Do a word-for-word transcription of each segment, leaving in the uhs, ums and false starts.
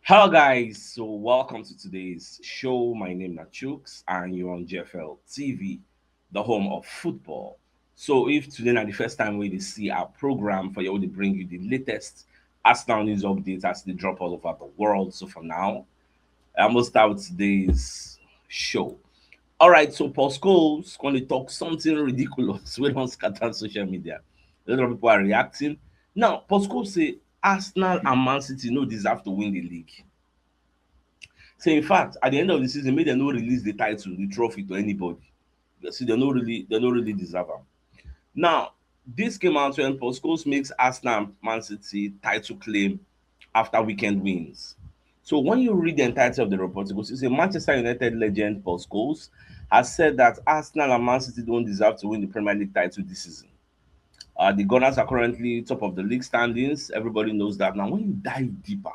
Hello, guys. So, welcome to today's show. My name is Chooks, and you're on G F L T V, the home of football. So, if today na the first time wey you see our program, for you, we dey bring you the latest Arsenal news updates as they drop all over the world. So, for now, I'm gonna start with today's show. All right, so Paul Scholes gonna talk something ridiculous wey don scatter social media. A lot of people are reacting. Now, Paul Scholes say Arsenal and Man City no deserve to win the league. So, in fact, at the end of the season, make dem no release the title, the trophy, to anybody. You see, they no really, they no really deserve am. Now, this came out when Paul Scholes makes Arsenal and Man City title claim after weekend wins. So, when you read the entirety of the report, you go see say Manchester United legend Paul Scholes has said that Arsenal and Man City don't deserve to win the Premier League title this season. Uh, the Gunners are currently top of the league standings. Everybody knows that. Now, when you dive deeper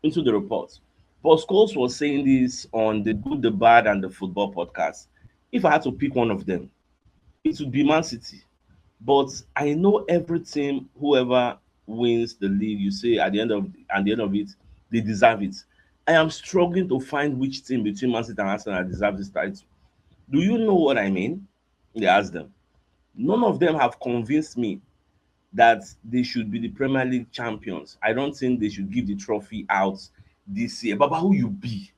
into the report, Paul Scholes was saying this on the Good, the Bad, and the Football podcast. If I had to pick one of them, it would be Man City. But I know every team, whoever wins the league, you say at the end of, at the end of it, they deserve it. I am struggling to find which team between Man City and Arsenal deserves this title. Do you know what I mean? They asked them. None of them have convinced me that they should be the Premier League champions. I don't think they should give the trophy out this year. But, but who you be?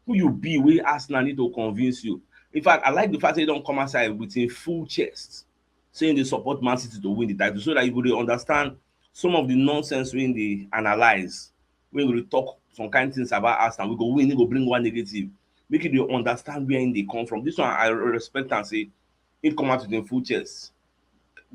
Who you be wey Arsenal need to convince you? In fact, I like the fact say they don't come outside with a full chest saying they support Man City to win the title, so that you go dey understand some of the nonsense wey they analyze, wey go dey talk some kind things about Arsenal. We go win, e go bring one negative. Make you dey understand where they come from. This one, I respect and say it come out with a full chest.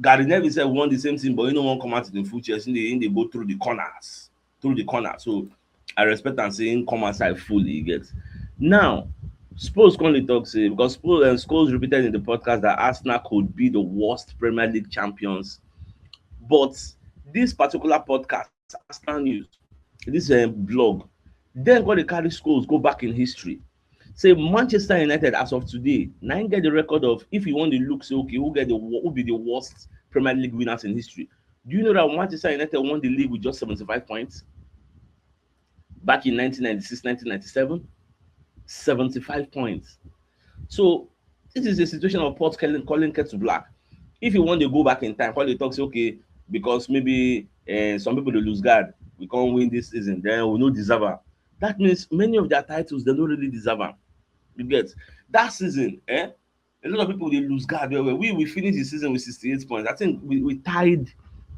Gary Neville said won the same thing, but he no wan come out with a full chest. He dey, he dey go through the corners, through the corner. So I respect and say him come outside fully, you get. Now, Spurs come dey talk say, because Spurs and Scholes repeated in the podcast that Arsenal could be the worst Premier League champions. But this particular podcast, Arsenal News, this uh, blog, then go dey carry Scholes go back in history. Say Manchester United as of today, now get the record of, if you want to look, say, okay, who get the wo-, who be the worst Premier League winners in history? Do you know that Manchester United won the league with just seventy-five points back in nineteen ninety-six, nineteen ninety-seven? Seventy-five points. So this is a situation of pot calling, calling kettle black. If you want to go back in time, call the talk, say, okay, because maybe uh, some people they lose guard, we can't win this season, then we no deserve am. That means many of their titles, they don't really deserve am. You get that season, eh? A lot of people they lose guard. Well, well, we we finished the season with sixty-eight points. I think we, we tied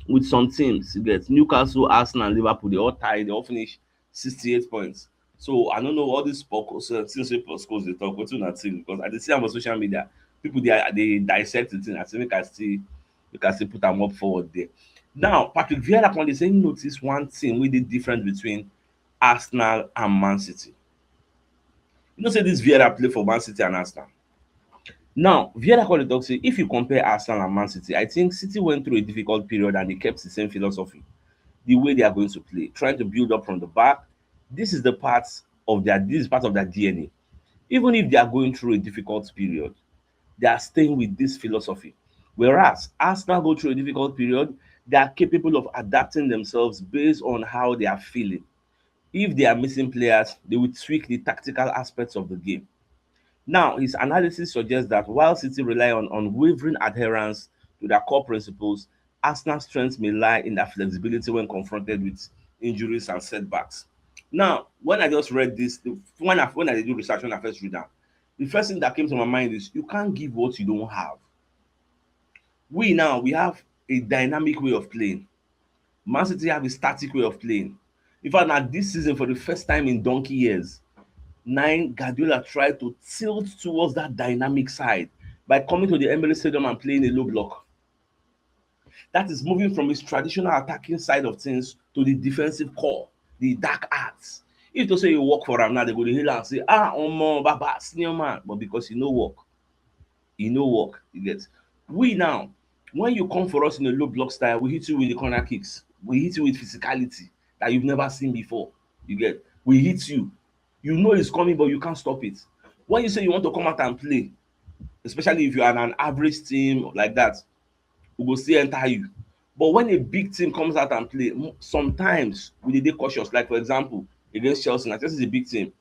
with some teams. You get Newcastle, Arsenal, Liverpool. They all tied. They all finished sixty-eight points. So I don't know all these Paul Scholes, uh, things wey Paul Scholes dey talk. Wetin una think? Because I dey see am on social media. People they are, they dissect the thing. I say make I still, make I still put am up forward there. Now, Patrick Vieira come dey say he notice one thing wey dey different between Arsenal and Man City. You know say this Vieira play for Man City and Arsenal. Now, Vieira come dey talk say if you compare Arsenal and Man City, I think City went through a difficult period and they kept the same philosophy, the way they are going to play, trying to build up from the back. This is the part of their, this is part of their D N A. Even if they are going through a difficult period, they are staying with this philosophy. Whereas Arsenal go through a difficult period, they are capable of adapting themselves based on how they are feeling. If they are missing players, they will tweak the tactical aspects of the game. Now, his analysis suggests that while City rely on unwavering adherence to their core principles, Arsenal's strength may lie in their flexibility when confronted with injuries and setbacks. Now, when I just read this, the, when I, when I do research, when I first read that, the first thing that came to my mind is you can't give what you don't have. We now, we have a dynamic way of playing. Man City have a static way of playing. In fact, now this season, for the first time in donkey years, nine Guardiola tried to tilt towards that dynamic side by coming to the Emirates Stadium and playing a low block. That is moving from his traditional attacking side of things to the defensive core, the dark arts. If to say you work for him now, they go to hill and say, ah, Omo, Baba, senior man. But because he no work, he no work. You get. We now, when you come for us in a low block style, we hit you with the corner kicks. We hit you with physicality that you've never seen before. You get. We hit you. You know it's coming, but you can't stop it. When you say you want to come out and play, especially if you are an average team like that, we go still enter you. But when a big team comes out and play, m- sometimes we dey dey cautious. Like, for example, against Chelsea, now Chelsea is a big team.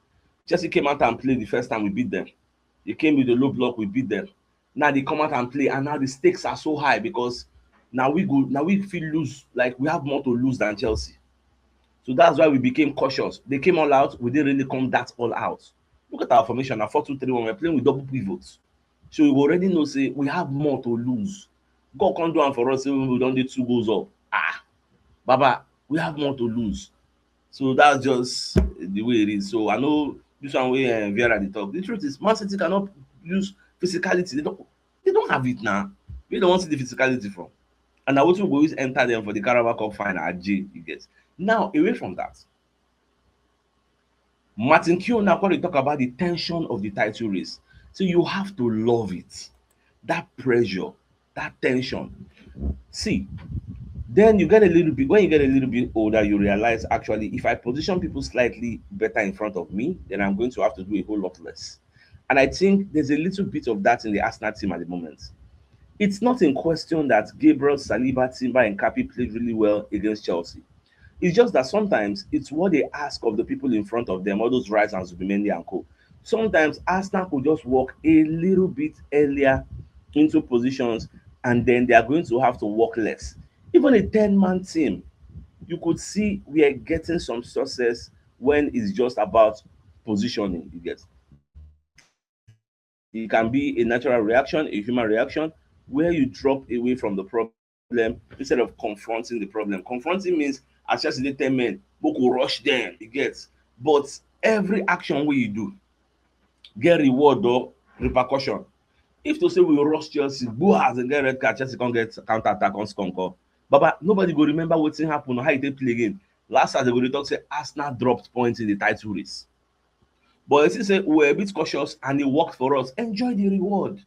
Chelsea came out and played the first time we beat them. They came with a low block, we beat them. Now they come out and play, and now the stakes are so high because now we go, now we feel lose, like, we have more to lose than Chelsea. So that's why we became cautious. They came all out, we didn't really come that all out. Look at our formation now, four two three one. We're playing with double pivots. So you already know say we have more to lose. God can't do am for us, say we don't do two goals up. Ah, Baba, we have more to lose. So that's just the way it is. So I know this one wey, uh, Vieira dey talk. The truth is, Man City cannot use physicality. They don't, they don't have it now. We don't want to see the physicality from. And I also go use enter them for the Carabao Cup final at J, you get. Now, away from that, Martin Keown now come dey talk about the tension of the title race. So you have to love it. That pressure, that tension. See, then you get a little bit, when you get a little bit older, you realize, actually, if I position people slightly better in front of me, then I'm going to have to do a whole lot less. And I think there's a little bit of that in the Arsenal team at the moment. It's not in question that Gabriel, Saliba, Timber, and Kapi played really well against Chelsea. It's just that sometimes it's what they ask of the people in front of them, all those Rice and Zubimendi and co. Sometimes Arsenal could just walk a little bit earlier into positions, and then they are going to have to work less. Even a ten-man team, you could see we are getting some success when it's just about positioning, you get. It can be a natural reaction, a human reaction, where you drop away from the problem instead of confronting the problem. Confronting means, as just the ten men, we go rush them, you get. But every action wey you do get reward or repercussion. If to say we rush Chelsea, go as dem get red card, Chelsea come get counter attack, come score, come. Baba, nobody go remember wetin happen or how e take play again. Last as dem go dey talk say Arsenal dropped points in the title race. But you see say we were a bit cautious and it worked for us. Enjoy the reward.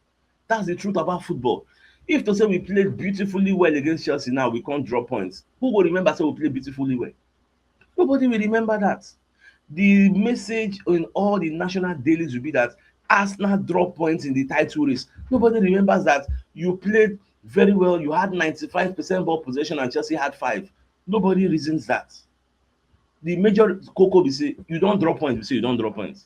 That's the truth about football. If to say we played beautifully well against Chelsea now, we can't drop points. Who will remember say we played beautifully well? Nobody will remember that. The message in all the national dailies will be that Arsenal drop points in the title race. Nobody remembers that you played very well. You had ninety-five percent ball possession and Chelsea had five. Nobody reasons that. The major koko be say you don't drop points. You say you don't drop points.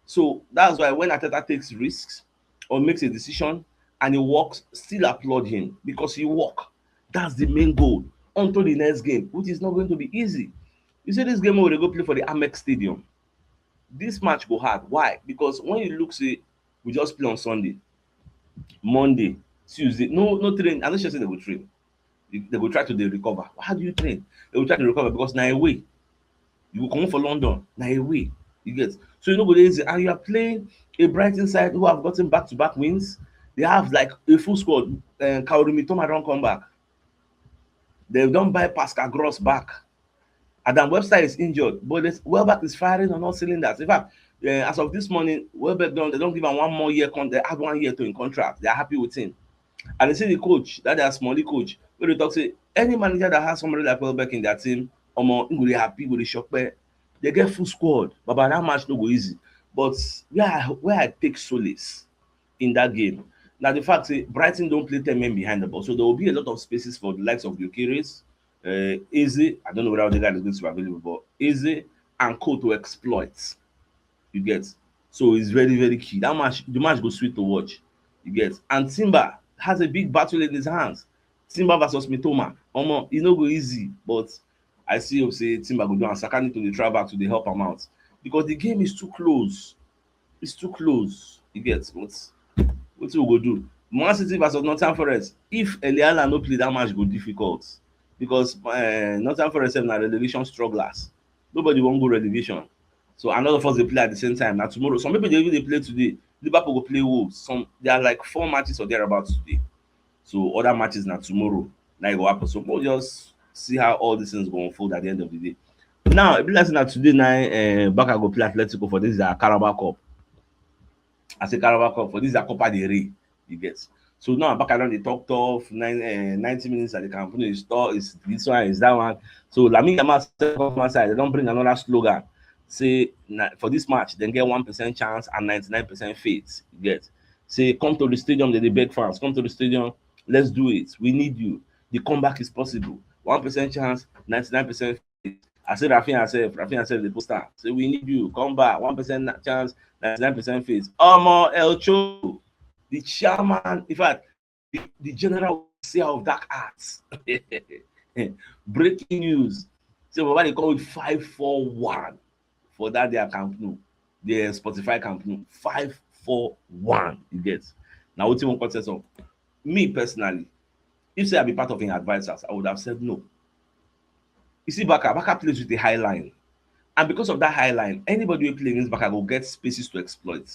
So that's why when Arteta takes risks or makes a decision and it works, still applaud him because he work. That's the main goal. Until the next game, which is not going to be easy. You see this game wey we dey go play for the Amex Stadium, this match go hard. Why? Because when you look, say, we just play on Sunday, Monday, Tuesday, no, no train. I no sure say dem go train. Dem go try to dey recover. How do you train? Dem go try to recover because na away. You go comot for London, na away. You get. So you no go dey easy. And you are playing a Brighton side who have gotten back-to-back wins. They have, like, a full squad. Um, Kaoru Mitoma don come back. Dem don buy Pascal Gross back. Adam Webster is injured, but this Welbeck is firing on all cylinders. In fact, uh, as of this morning, Welbeck don, dem don give am one more year con-, dem add one year to im contract. They are happy with him. And you see the coach, that their Smallie coach, wey dey talk say any manager that has somebody like Welbeck in their team, omo, im go dey happy, go dey shock. But dem get full squad. Baba, that match no go easy. But where I, where I take solace in that game na the fact say Brighton don play ten men behind the ball. So there will be a lot of spaces for the likes of Gyökeres, uh, Eze. I don't know whether Odegaard is going to be available, but Eze and co to exploit. You get. So it's very, very key. That match, the match go sweet to watch. You get. And Timber has a big battle in his hands. Timber versus Mitoma. Omo, e no go easy, but I see hope say Timber go do am. Saka need to dey try back to dey help am out because the game is too close. It's too close. You get. What, wetin we go do? Man City versus Nottingham Forest. If Erling Haaland no play, that match go difficult because, uh, Nottingham Forest sef na relegation strugglers. Nobody wan go relegation. So, and all of us dey play at the same time. Na tomorrow. Some people dey even dey play today. Liverpool go play Wolves. Some, there are like four matches or thereabouts today. So other matches na tomorrow. Now e go happen. So we'll just see how all these things go unfold at the end of the day. Now, e be like say na today na, uh, Barca go play Atletico for this their Carabao Cup. I say Carabao Cup, for this their Copa del Rey. You get. So now Barca don dey talk tough. Nine, uh, ninety minutes at the Camp Nou is talk, is this one, is that one. So Lamine Yamal sef come outside. Dem don bring another slogan. Say na, for this match, dem get one percent chance and ninety-nine percent faith. You get. Say, "Come to the stadium," dem dey beg fans. "Come to the stadium. Let's do it. We need you." The comeback is possible. One percent chance, ninety-nine percent faith. I say Rafinha sef, Rafinha sef dey post am. Say we need you, come back. One percent chance, ninety-nine percent faith. Omo El Cho, the chairman, in fact, the, the general seer of dark arts. Breaking news. Say Baba dey come with five four one for that their Camp Nou, the Spotify Camp Nou. Five four one, you get. Now wetin wan contest of? Me personally, if say I be part of im advisors, I would have said no. You see Baka, Baka plays with a high line. And because of that high line, anybody wey play against Baka go get spaces to exploit.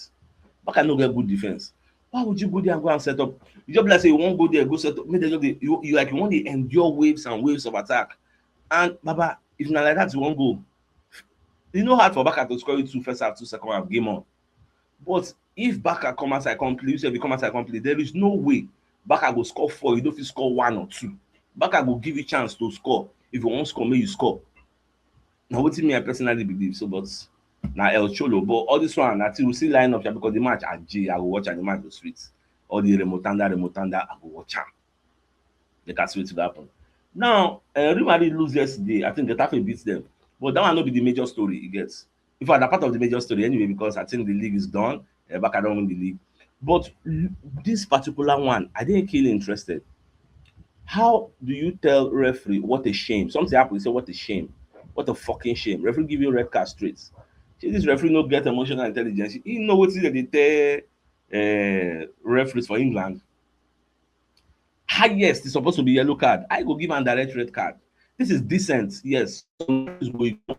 Baka no get good defense. Why would you go there and go and set up? You just be like say you wan go there, go set up. Make dem just dey, you, you like you wan dey endure waves and waves of attack. And Baba, if na like that you wan go, e no hard for Baka to score you two first half, two second half, game on. But if Baka come outside come play, you sef you come outside come play, there is no way Baka go score four, you no fit score one or two. Baka go give you chance to score. If you wan score, make you score. Na wetin me I personally believe so, but na El Cholo. But all this one, na till we see lineup sha, because the match, Aje, I go watch am, the match go sweet. All the Remotanda, Remotanda, I go watch am. They can see wetin go happen. Now, uh, Real Madrid lose yesterday. I think Getafe beat them. But that one no be the major story, you get. In fact, na part of the major story anyway, because I think the league is done. Uh, Barca don win the league. But l- this particular one, I dey keenly interested. How do you tell referee what a shame? Something happen, you say, "What a shame. What a fucking shame." Referee give you red card straight. See, this referee no get emotional intelligence. He know wetin dem dey tell uh, referees for England. Highest is supposed to be yellow card. I go give am direct red card. This is decent, yes. Some referees go ignore,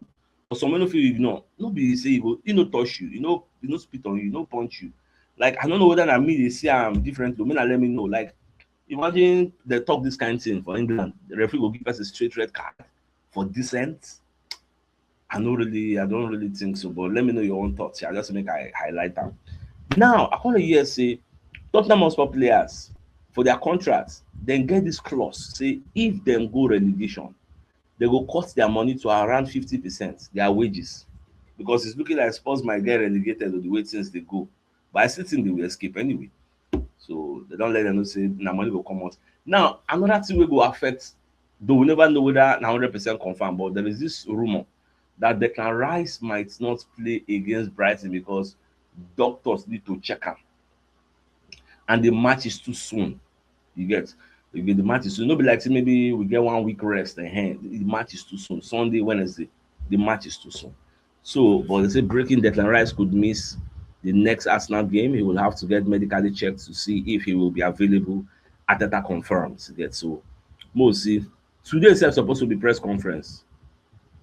but some wey no fit ignore. No be say you go, he no touch you, you know, he no spit on you, he no punch you. Like, I don't know whether na me dey see am differently. Make na let me know. Like, imagine they talk this kind thing for England. The referee go give us a straight red card for dissent. I no really, I don't really think so. But let me know your own thoughts. I just make I highlight them. Now, I call the year say Tottenham Hotspur players for their contracts, then get this clause. Say if them go relegation, they go cut their money to around fifty percent, their wages. Because it's looking like Spurs might get relegated with the way things they go. But I still think they will escape anyway. So they don't let them know say na money go come out. Now, another thing wey go affect, though we never know whether na hundred percent confirm, but there is this rumor that Declan Rice might not play against Brighton because doctors need to check am. And the match is too soon. You get, you get the match is soon. No be like say maybe we get one week rest and hand. The match is too soon. Sunday, Wednesday, the match is too soon. So, but they say breaking Declan Rice could miss the next Arsenal game. He will have to get medically checked to see if he will be available. Arteta confirms. You get, so we'll see. Today is supposed to be press conference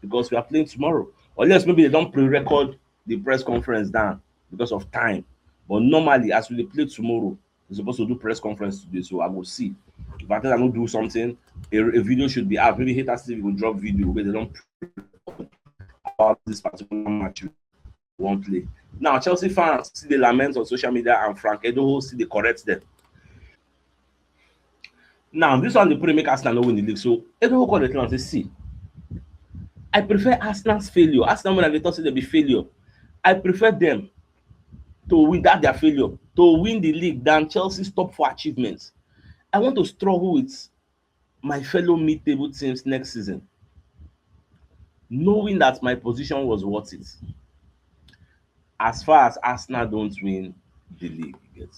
because we are playing tomorrow. Unless maybe they don't pre-record the press conference down because of time. But normally, as we dey play tomorrow, we're supposed to do press conference today. So I go see. If Arteta no do something, a, a video should be out. Maybe Haters T V will drop video where they don't about this particular match we wan play. Now, Chelsea fans still dey lament on social media, and Frank Edoho still dey correct them. Now, this one dey pray make Arsenal no win the league. So Edoho call the tell am say, "See, I prefer Arsenal's failure. Arsenal, when I dey talk say they be failure, I prefer them to win that their failure to win the league than Chelsea stop for achievements. I want to struggle with my fellow mid-table teams next season, knowing that my position was worth it." As far as Arsenal don't win the league, you get.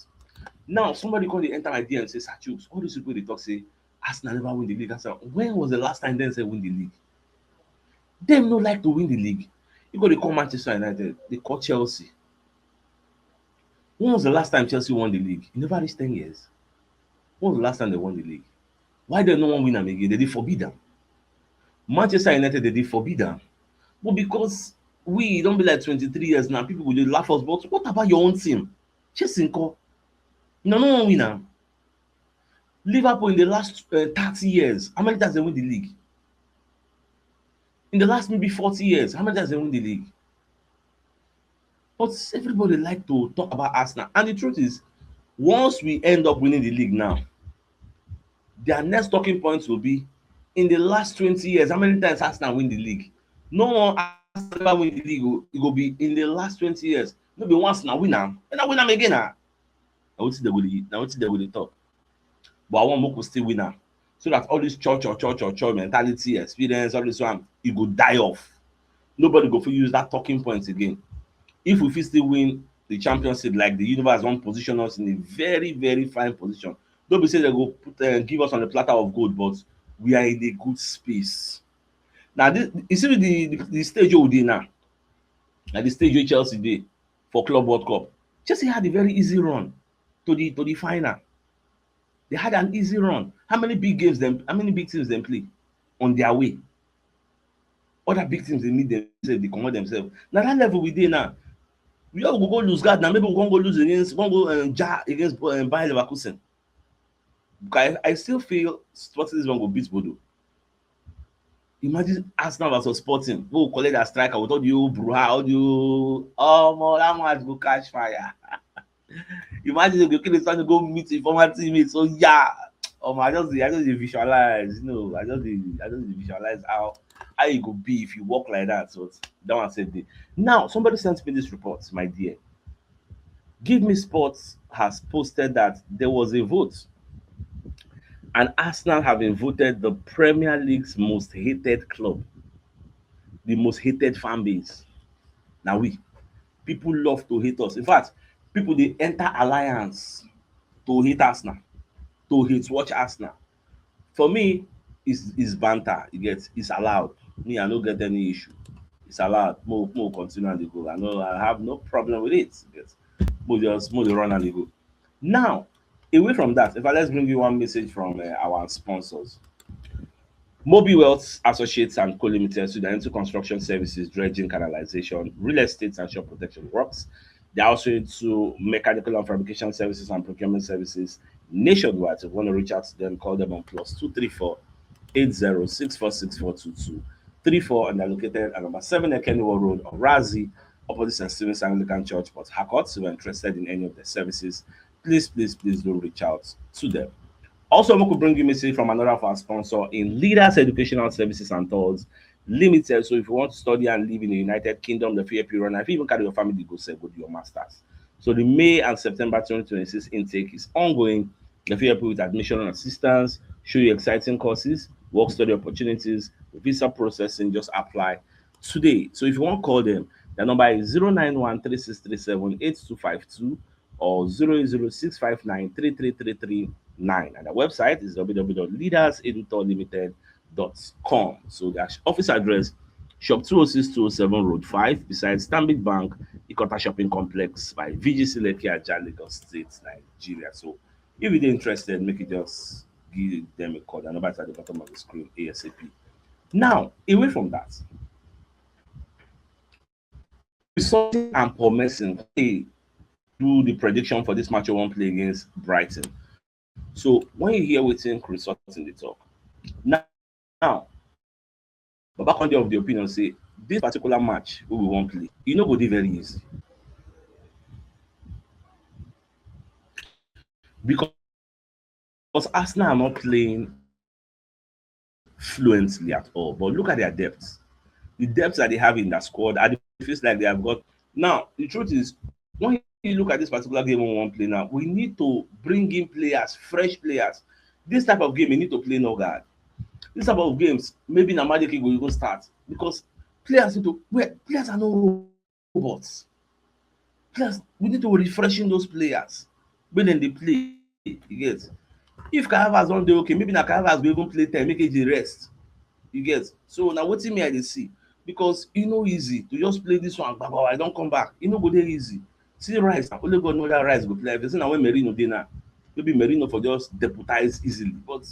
Now, somebody call the enter my D M say, "Sir Chooks, all those people they talk say Arsenal never win the league." I said, "When was the last time they say win the league?" Them no like to win the league. You go, they call Manchester United, they call Chelsea. When was the last time Chelsea won the league? It never reached ten years. When was the last time they won the league? Why they no wan win am again? They dey forbid am. Manchester United, they dey forbid am. But because we don't be like twenty-three years now, people will dey laugh us. But what about your own team? Chelsea nko? No, no one win am. Liverpool in the last uh, thirty years, how many times they win the league? In the last maybe forty years, how many times they win the league? But everybody like to talk about Arsenal. And the truth is, once we end up winning the league now, their next talking points will be, in the last twenty years, how many times Arsenal win the league? No one Arsenal ever win the league. It go be in the last twenty years. No be once na win am. And I win am again. Ah. Na wetin they go dey, na wetin they go dey talk. But I want Moko still win am. So that all this cho cho cho cho cho mentality, experience, all this one, e go die off. Nobody go fit use that talking point again. If we fit still win the Champions League, like, the universe wan position us in a very, very fine position. No be say dem go put, uh, give us on a platter of gold, but we are in a good space. Now, this, you see the, the, the stage wey we dey now, na the stage wey Chelsea dey for Club World Cup. Chelsea had a very easy run to the, to the final. They had an easy run. How many big games dem, how many big teams dem play on their way? Other big teams dey meet themselves, dey comot themselves. Na that level we dey now. We all go go lose guard now. Maybe we wan go lose against, wan go, um, jar against, um, Bayer Leverkusen. But I, I still feel Sporting this one go beat Bodo. Imagine Arsenal versus Sporting. Go collect that striker with all the old Bruha, all the old, oh, that match go catch fire. Imagine they go kill the son, go meet a former teammate. So yeah, um, I just, I just dey visualize, you know, I just, dey, I just dey visualize how, how it go be if you walk like that. So that one said, now somebody sent me this report, my dear. Give Me Sports has posted that there was a vote, and Arsenal have been voted the Premier League's most hated club, the most hated fan base. Now we, people love to hate us. In fact, people dey enter alliance to hate Arsenal, to hate watch Arsenal. For me, it's, it's banter. You get, it's allowed. Me, I no get any issue. It's allowed. Mo, mo continue and dey go. I know I have no problem with it. You get, mo just, mo dey run and dey go. Now, away from that, if I, let's bring you one message from, uh, our sponsors. Mobi Wealth Associates and Co Limited, so they're into construction services, dredging, canalization, real estate, and shop protection works. They're also into mechanical and fabrication services and procurement services nationwide. So if you want to reach out to them, call them on plus two three four eight zero six four six four two two three four, and they're located at number seven Ekenwo Road, Orazi, opposite Saint Stephen's Anglican Church, Port Harcourt. So if you're interested in any of their services, please, please, please do reach out to them. Also, we could bring you message from another of our sponsor in Leaders Educational Services and Tours Limited. So if you want to study and live in the United Kingdom, the F I A P run, if you even carry your family, go say, go do your masters. So the May and September twenty twenty-six intake is ongoing. The F I A P with admission and assistance, show you exciting courses, work study opportunities, visa processing, just apply today. So if you want to call them, the number is zero nine one three six three seven eight two five two or zero eight zero six five nine three three three three nine. And the website is w w w dot leaders edutour limited dot com. So the office address, shop two oh six, two oh seven, Road five, beside Stanbic Bank, Ikota Shopping Complex, by V G C Lekki Ajah, Lagos State, Nigeria. So if you're interested, make it, just give them a call. The number is at the bottom of the screen, ASAP. Now, away from that, Chris Sutton and Paul Merson, they do the prediction for this match wey we wan play against Brighton. So when you hear wetin Chris Sutton dey talk, now, now, Baba Conde of the opinion say this particular match wey we wan play, e no go dey very easy, because Arsenal are not playing fluently at all. But look at their depth. The depth that they have in that squad, and it feels like they have got. Now, the truth is, when you look at this particular game we wan play now, we need to bring in players, fresh players. This type of game, you need to play no guard. This type of games, maybe na Madueke go even start, because players need to, well, players are no robots. Players, we need to refreshing those players when dem dey play. You get? If Kai Havertz don dey okay, maybe na Kai Havertz go even play ten, make Eze rest. You get? So na wetin me I dey see, because e no easy to just play this one, gbagba, I don come back. E no go dey easy. See Rice, na only God know whether Rice go play. If you see na when Merino dey now, maybe Merino for just deputize easily, but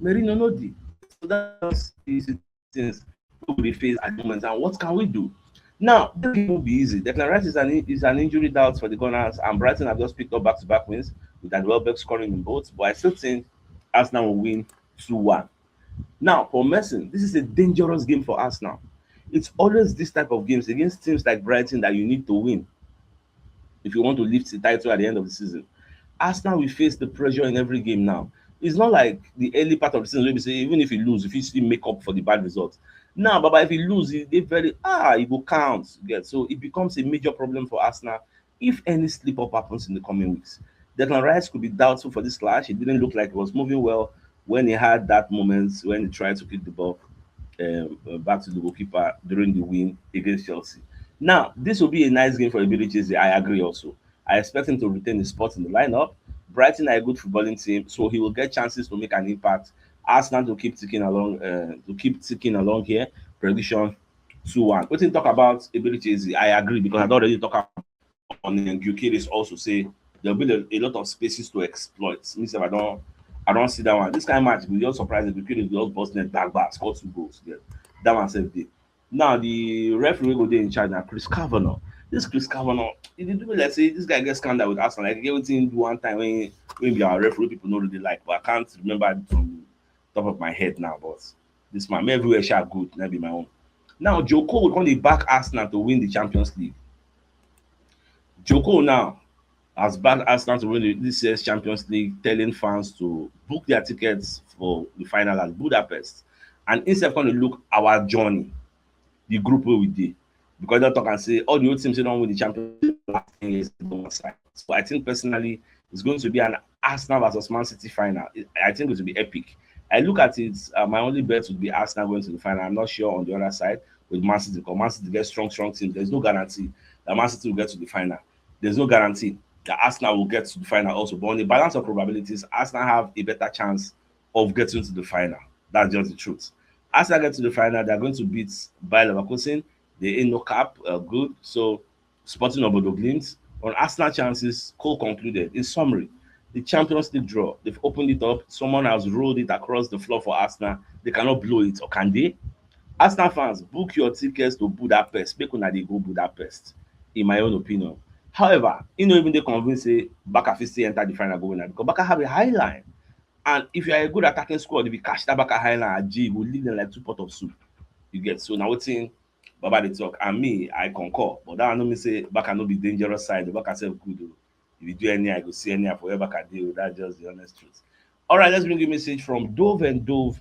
Merino no dey. So that's the things wey we dey face at the moment, and what can we do? Now, this game won't be easy. Declan Rice is an, is an injury doubt for the Gunners, and Brighton have just picked up back-to-back wins, with Danny Welbeck scoring in both. But I still think Arsenal will win two one. Now, for Merson, this is a dangerous game for Arsenal. It's always this type of games against teams like Brighton that you need to win if you want to lift the title at the end of the season. Arsenal will face the pressure in every game now. It's not like the early part of the season wey be say even if you lose, you fit still make up for the bad results. Now, Baba, if you lose, e dey very, ah, e go count. You get? So it becomes a major problem for Arsenal if any slip up happens in the coming weeks. Declan Rice could be doubtful for this clash. It didn't look like he was moving well. when he had that moment when he tried to kick the ball um, uh, back to the goalkeeper during the win against Chelsea. Now, this will be a nice game for Eberechi Eze. I agree also. I expect him to retain his spot in the lineup. Brighton are a good footballing team, so he will get chances to make an impact. Arsenal to keep ticking along, uh, to keep ticking along here. Prediction two one. Wetin talk about Eberechi Eze, I agree because I don already talk about on Gyökeres also say there'll be a, a lot of spaces to exploit. Me sef, I don I don see that one. This kind of match, we just surprise Gyökeres, we just burst net, back back, score two goals. Yeah. That one sef dey. Now the referee wey go dey in charge na Chris Kavanagh. This Chris Kavanagh, e dey do me like say this guy get scandal with Arsenal. Like, e get wetin he do one time when when be our referee people no really like, but I can't remember it from top of my head now. But this man, everywhere sha good, na be my own. Now Joe Cole come dey back Arsenal to win the Champions League. Joe Cole now has backed Arsenal to win the, this year's Champions League, telling fans to book their tickets for the final at Budapest. And instead of going to look our journey, the group wey we dey, because dem talk and say all the old teams wey don win the Champions League last ten years don side. So I think personally it's going to be an Arsenal versus Man City final. I think it will be epic. I look at it, uh, my only bet would be Arsenal going to the final. I'm not sure on the other side with Man City, because Man City get strong, strong teams. There's no guarantee that Man City will get to the final. There's no guarantee that Arsenal will get to the final also. But on the balance of probabilities, Arsenal have a better chance of getting to the final. That's just the truth. Arsenal get to the final, they're going to beat Bayer Leverkusen. They ain't no cap, uh, good. So Sporting or Bodo Glimt. On Arsenal chances, Cole concluded. In summary, the Champions League draw, they've opened it up. Someone has rolled it across the floor for Arsenal. They cannot blow it, or can they? Arsenal fans, book your tickets to Budapest. Make una dey go Budapest, in my own opinion. However, he no even dey convinced say Barca fit still enter the final go win am, because Barca have a high line. And if you are a good attacking squad, if you catch that Barca high line, Aji, you go lead them like two pot of soup. You get? So now wetin Baba dey talk, and me, I concur. But that one no mean say Barca no be dangerous side. Barca sef good o. If you do any, I go see any for where Barca dey o. That's just the honest truth. All right, let's bring you a message from Dove and Dove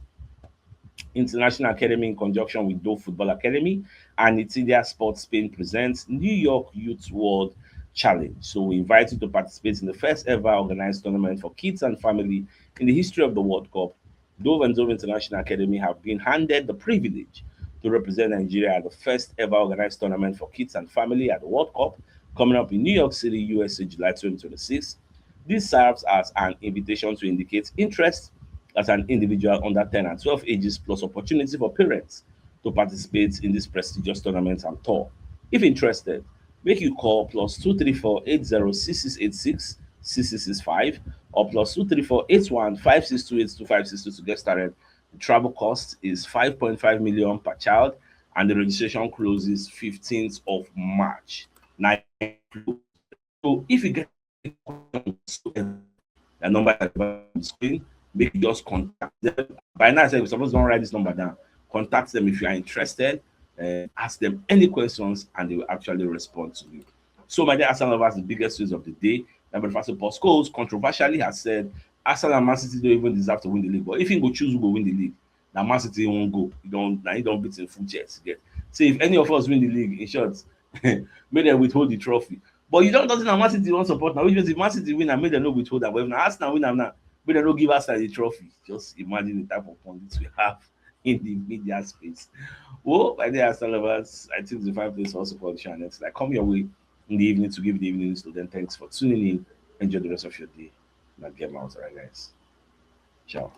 International Academy in conjunction with Dove Football Academy and Itidia Sports Spain presents New York Youth World Challenge. So we invite you to participate in the first ever organized tournament for kids and family in the history of the World Cup. Dove and Dove International Academy have been handed the privilege to represent Nigeria at the first ever organized tournament for kids and family at the World Cup coming up in New York City, U S A, July twenty twenty-six. This serves as an invitation to indicate interest as an individual under ten and twelve ages, plus opportunity for parents to participate in this prestigious tournament and tour. If interested, make you call plus two three four eight zero six six eight six six six six five or plus two three four eight one five six two eight two five six two to get started. The travel cost is five point five million per child, and the registration closes fifteenth of March. Now, so if you get the number on the screen, make you just contact them. By now, I said we're supposed to write this number down. Contact them if you are interested. Uh, ask them any questions, and they will actually respond to you. So, my dear Arsenal lovers, the biggest news of the day: Lamberto Pascal's controversially has said Arsenal and Man City don't even deserve to win the league. But if he go choose who go win the league, now Man City won't go. You don't now you don't beat in full chest. Get, say if any of us win the league, in short, make them withhold the trophy. But you don't doesn't know Man City won't support now, which means if Man City win, I make them no withhold that. But if now Arsenal win, I'm now make them no give Arsenal the trophy. Just imagine the type of pundits we have in the media space. Well, my dear Arsenal lovers, I think the five place also for the channel. Like, come your way in the evening to give the evening news to them. Thanks for tuning in. Enjoy the rest of your day. Now get out, all right, guys. Ciao.